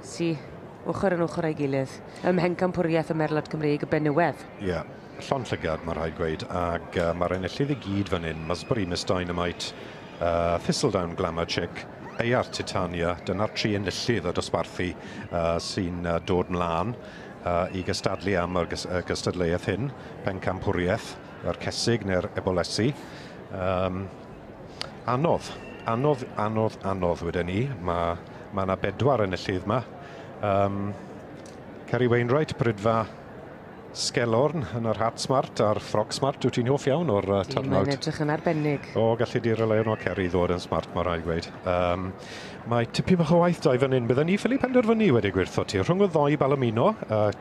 sy ochr yn ochr â'i gilydd ym Mhencampwriaeth y Merlod Cymreig y Benywedd. Ie, yeah, llond llygad mae rhaid gweud, ac mae'r enillydd i gyd fan hyn, Musbury Miss Dynamite, Thistledown Glamour Chick, AR Titania, dyna'r 3 enillydd o dosbarthu sy'n dod mlaen i gystadlu am y gystadleuaeth hyn, Pencampwriaeth, yr Cesig neu'r Ebolesi. Anodd, anodd, anodd, anodd wedyn ni. Mae yna 4 enillydd yma. Kerry Wainwright, Brydfa Sgelorn yn yr hat smart a'r ffrog smart. Wyt ti'n hoff iawn o'r turnout? Mae'n edrych yn arbennig. O, gallu di rely o Kerry ddod yn smart, mae rhaid gweud. Mae tipyn bach o waith da i fan hyn. Bydden ni ffili penderfynu wedi gwirtho ti. Rhwng y ddoi Palomino,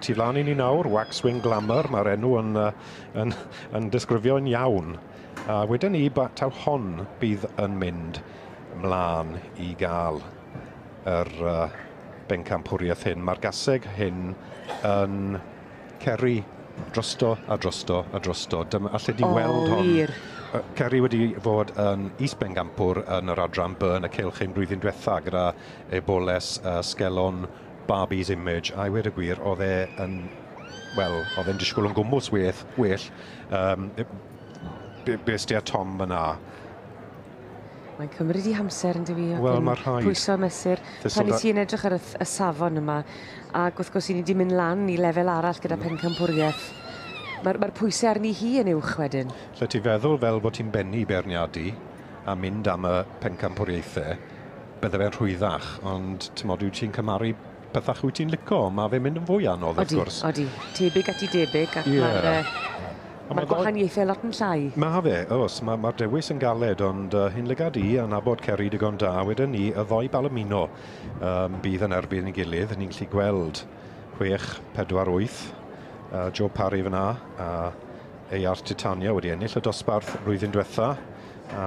tu flaen i ni nawr, Waxwing Glamour, mae'r enw yn disgrifio'n iawn. A wedyn ni, taw hon bydd yn mynd mlaen i gael yr bencampwriaeth hyn. Mae'r gaseg hyn yn Kerry drosto a drosto a drosto. Dyma, alle di weld hon. Kerry wedi fod yn is-bencampwr yn yr adran B yn y cylch hyn blwyddyn diwetha gyda Eboles, Sgelon, Barbie's Image. A i weud y gwir, oedd e yn, wel, oedd e'n disgwyl yn gwmws well. Be sti a Tom yna? Mae'n cymryd i hamser yn dywi, Wel, mae rhaid. Pwyso mesur. Pan i ti'n edrych ar y safon yma, ac wrth gwrs i ni wedi mynd lan i lefel arall gyda pencampwriaeth. Mae'r pwysau arni hi yn uwch wedyn. Lle ti'n feddwl fel bod ti'n bennu beirniadu a mynd am y pencampwriaethau, bydde fe'n rhwyddach, ond ti'mod, wyt ti'n cymharu pethach wyt ti'n lico, mae fe'n mynd yn fwy anodd wrth gwrs. Odi, tebyg at i debyg, ac mae'r gwahaniaethau lot yn llai. Mae fe, oes, mae'r dewis yn galed, ond hyn lygad i, a nabod Kerry digon da, wedyn ni, y ddoi Palomino bydd yn erbyn ei gilydd, ni'n gallu gweld 6, 4, 8, Joe Parry fyna, a AR Titania wedi ennill y dosbarth blwyddyn diwetha,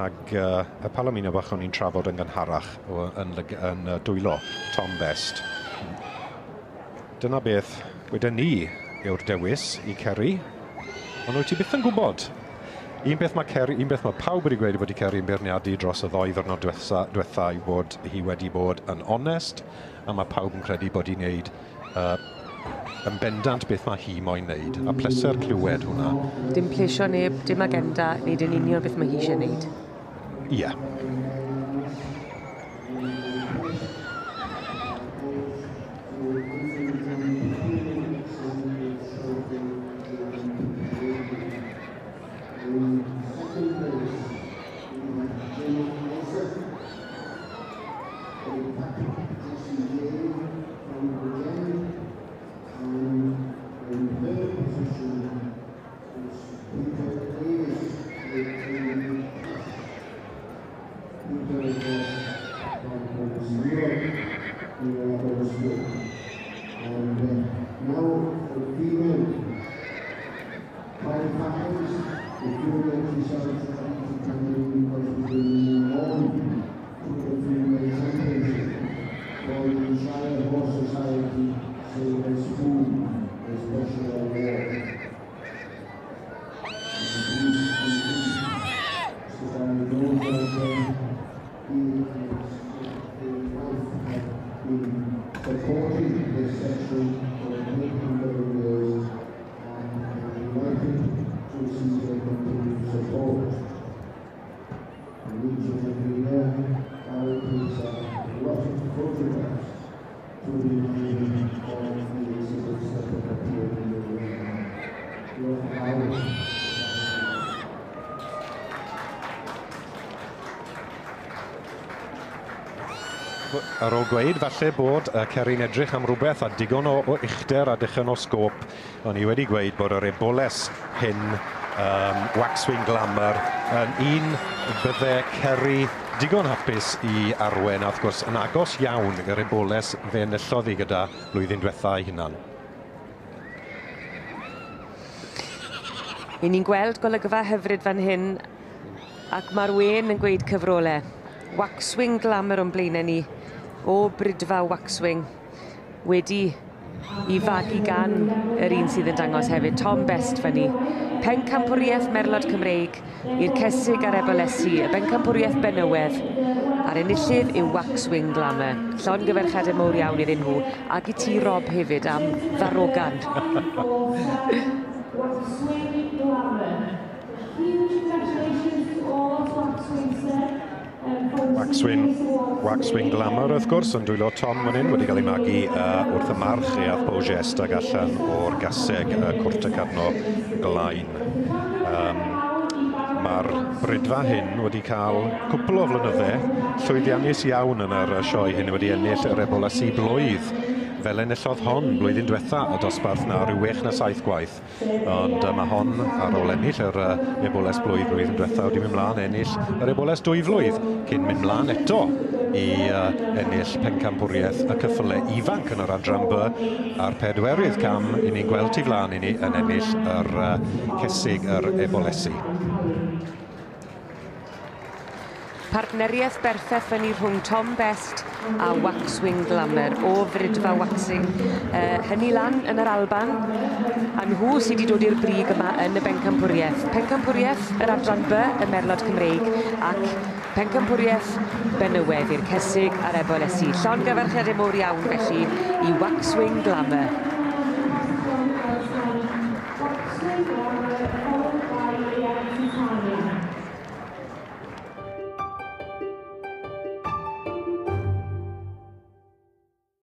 ac y Palomino bach o'n i'n trafod yn gynharach yn dwylo Tom Best. Dyna beth wedyn ni yw'r dewis i Kerry. Ond wyt ti byth yn gwybod. Un beth mae Kerry, un beth mae pawb wedi gweud bod i Kerry yn beirniadu dros y ddoi ddwrnod diwetha i bod hi wedi bod yn onest, a mae pawb yn credu bod hi'n neud yn bendant beth mae hi moyn neud, a pleser clywed hwnna. Dim plesio neb, dim agenda, neud yn union beth mae hi eisiau neud. Ie. Ar ôl gweud falle bod Kerry'n edrych am rhywbeth a digon o uchder a digon o sgôp, o'n i wedi gweud bod yr eboles hyn, Waxwing Glamour, yn un bydde Kerry digon hapus i arwen, a wrth gwrs yn agos iawn i'r eboles fe enillodd hi gyda blwyddyn diwetha ei hunan. I ni'n gweld golygfa hyfryd fan hyn, ac mae'r wen yn gweud cyfrolau. Waxwing Glamour o'n blaenau ni, o Brydfa Waxwing, wedi i fagu gan yr un sydd yn dangos hefyd, Tom Best fyny. Pencampwriaeth Merlod Cymreig i'r Cesig a'r Ebolesi, y bencampwriaeth Benywedd, a'r A'r enillydd yw Waxwing Glamour. Llongyfarchiadau mowr iawn iddyn nhw, ac i ti, Rob, hefyd am ddarogan. Waxwing Glamour. Huge congratulations to all of Waxwing, sir. Waxwing Glamour, wrth gwrs, yn dwylo Tom fan hyn, wedi cael ei magu wrth y march Eath Bogest ag allan o'r gaseg Cwrt y Cadno Glain. Mae'r bridfa hyn wedi cael cwpl o flynydde llwyddiannus iawn yn yr sioe hyn, wedi ennill yr ebolesi blwydd fel enillodd hon blwyddyn diwetha y dosbarth na rhyw 6 na 7 gwaith. Ond mae hon ar ôl ennill yr eboles blwydd blwyddyn diwetha wedi mynd mlaen ennill yr eboles 2 flwydd cyn mynd mlaen eto i ennill pencampwriaeth y cyffyle ifanc yn yr adran B a'r pedwerydd cam i ni'n gweld tu flaen i ni yn ennill yr cesig yr ebolesi. Partneriaeth berffaith fyny rhwng Tom Best a Waxwing Glamour o Fridfa Waxing. Hynny lan yn yr Alban, a nhw sydd wedi dod i'r brig yma yn y bencampwriaeth. Pencampwriaeth yr adran B, y Merlod Cymreig, ac pencampwriaeth benywedd i'r cesig a'r ebolesi. Llongyfarchiadau mowr iawn felly i Waxwing Glamour. Waxwing Glamour, followed by Titania.